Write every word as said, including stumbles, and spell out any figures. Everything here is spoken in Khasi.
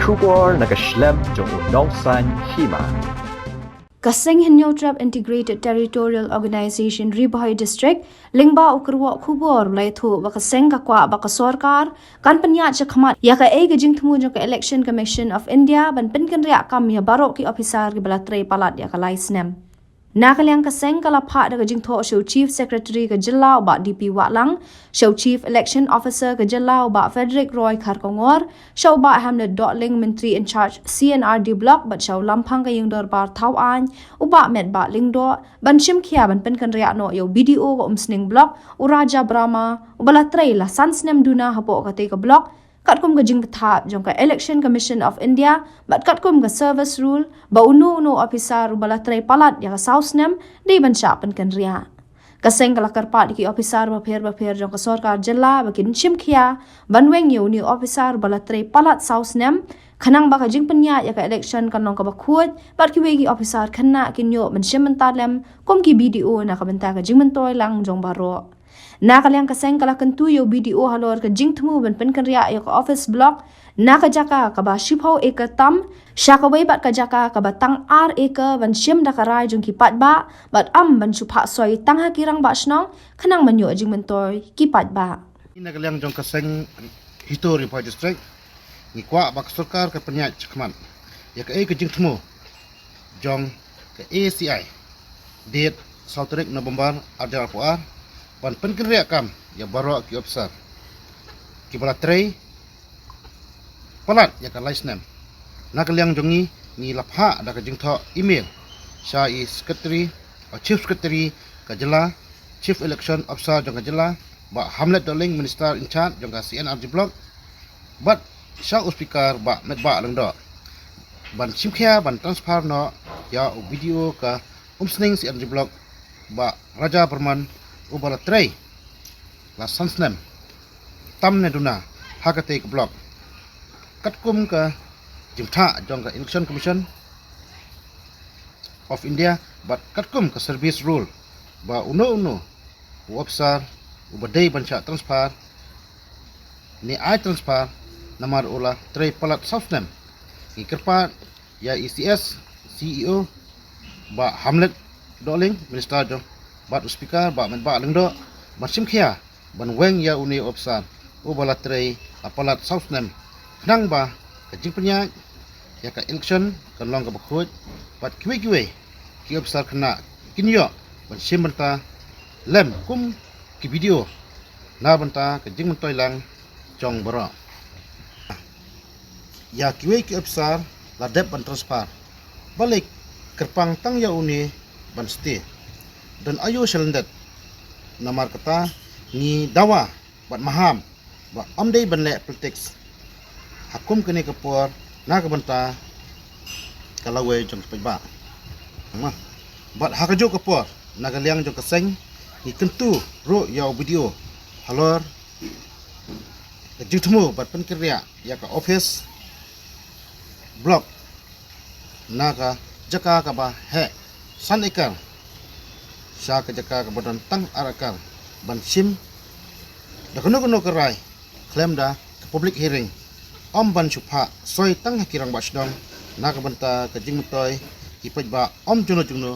Khubor na ka shlem jong u nongsan hima. Ka Seng Hynñiewtrep Integrated Territorial Organization Ri Bhoi District, lyngba u kyrwoh khubor u la ïathuh ba ka seng ka kwah ba ka sorkar kan pynïaid shakhmat ïa kaei ka jingthmu jong ka Election Commission of India ban pynkynriah kam ïa baroh ki ophisar kiba la trei palat ïa ka lai snem. Na ka liang ka seng ka la phah da ka jingthoh sha u Chief Secretary ka jylla u Bah D P Wahlang, sha u Chief Election Officer ka jylla u Bah Frederick Roy Kharkongor, sha u Bah Hamlet Dohling, Myntri in charge C and R D Block, bad sha u Lamphang ka Ïingdorbar Thawaiñ, u Bah Metbah Lyngdoh, ban shim khia ban pynkynriah noh ïa u B D O ka Umsning Block, u Raja Brahma, uba la trei la san snem duna hapoh katei ka block, katkum ka jingpynthap jong ka Election Commission of India, bad katkum ka service rule, ba uno uno ophisar uba la trei palat ïa ka saw snem, dei ban shah pynkynriah. Ka seng ka la kyrpad ïa ki ophisar bapher bapher jong ka sorkar jylla ba kin shim khia ban weng ïa une u ophisar uba la trei palat saw snem, khnang ba ka jingpynïaid ïa ka election kan long kaba khuid, bad kiwei ki ophisar khynnah kin ïoh ban shim bynta lem kum ki B D O na ka bynta ka jingmyntoi lang jong baroh. Na ka liang ka seng ka la kyntu ïa u B D O halor ka jingthmu ban pynkynriah ïa ka office block na ka jaka kaba shiphew acre tam sha kawei bad ka jaka kaba tang ar acre ban shim da ka rai jong ki paidbah, bad ym ban shu phah soi tang ha ki rangbah shnong, khnang ban ïoh jingmyntoi ki paidbah. Na ka liang jong ka seng HITO Ri Bhoi District, ngi kwah ba ka sorkar ka pynïaid shakhmat ïa kaei ka jingthmu jong ka A C I, date saw tarik November ar hajar arphew ar, ban pynkynriah kam ïa baroh ki ophisar kiba la trei palat ïa ka lai snem. Na ka liang jong ngi, ngi la phah da ka jingthoh email sha i secretary, uh, chief secretary ka jylla, chief election officer jong ka jylla, Bah Hamlet Dohling, minister in charge jong ka C and R D Block, bad sha u speaker Bah Metbah Lyngdoh ban shim khia ban transfer noh ïa u B D O ka Umsning C and R D Block, Bah Raja Barman, uba la trei la san snem tam ne duna ha katei ka block, katkum ka jingpynthap jong ka Election Commission of India, bad katkum ka service rule, ba uno uno u ophisar uba dei ban shah transfer, ne ai transfer namar u la trei palat saw snem. Ngi kyrpad ïa i C S, C E O, Bah Hamlet Dohling, minister jong, bad u speaker Bah Metbah Lyngdoh, ban shim khia ban weng ïa une u ophisar uba la trei la palat saw snem, khnang ba ka jingpynïaid ïa ka election kan long kaba khuid, bad kiwei kiwei ki ophisar khynnah kin ïoh ban shim bynta lem kum ki B D O na bynta ka jingmyntoi lang jong baroh. Ïa kiwei ki ophisar la dep ban transfer, balei kyrpang tang ïa une ban stay? Don aïu shalyndet? Namar kata ngi dawa bad maham ba ym dei ban leh politics ha kum kane ka por na ka bynta ka lawei jong ki paidbah. Bad ha kajuh ka por, na ka liang jong ka seng, ngi kyntu ruh ïa u B D O halor ka jingthmu ban pynkynriah ïa ka office block na ka jaka kaba heh san acre sha ka jaka kaba don tang ar acre, ban shim da kano kano ka rai khlem da ka public hearing, ym ban shu phah soi tang ha ki rangbah shnong na ka bynta ka jingmyntoi ki paidbah, ym jongno jongno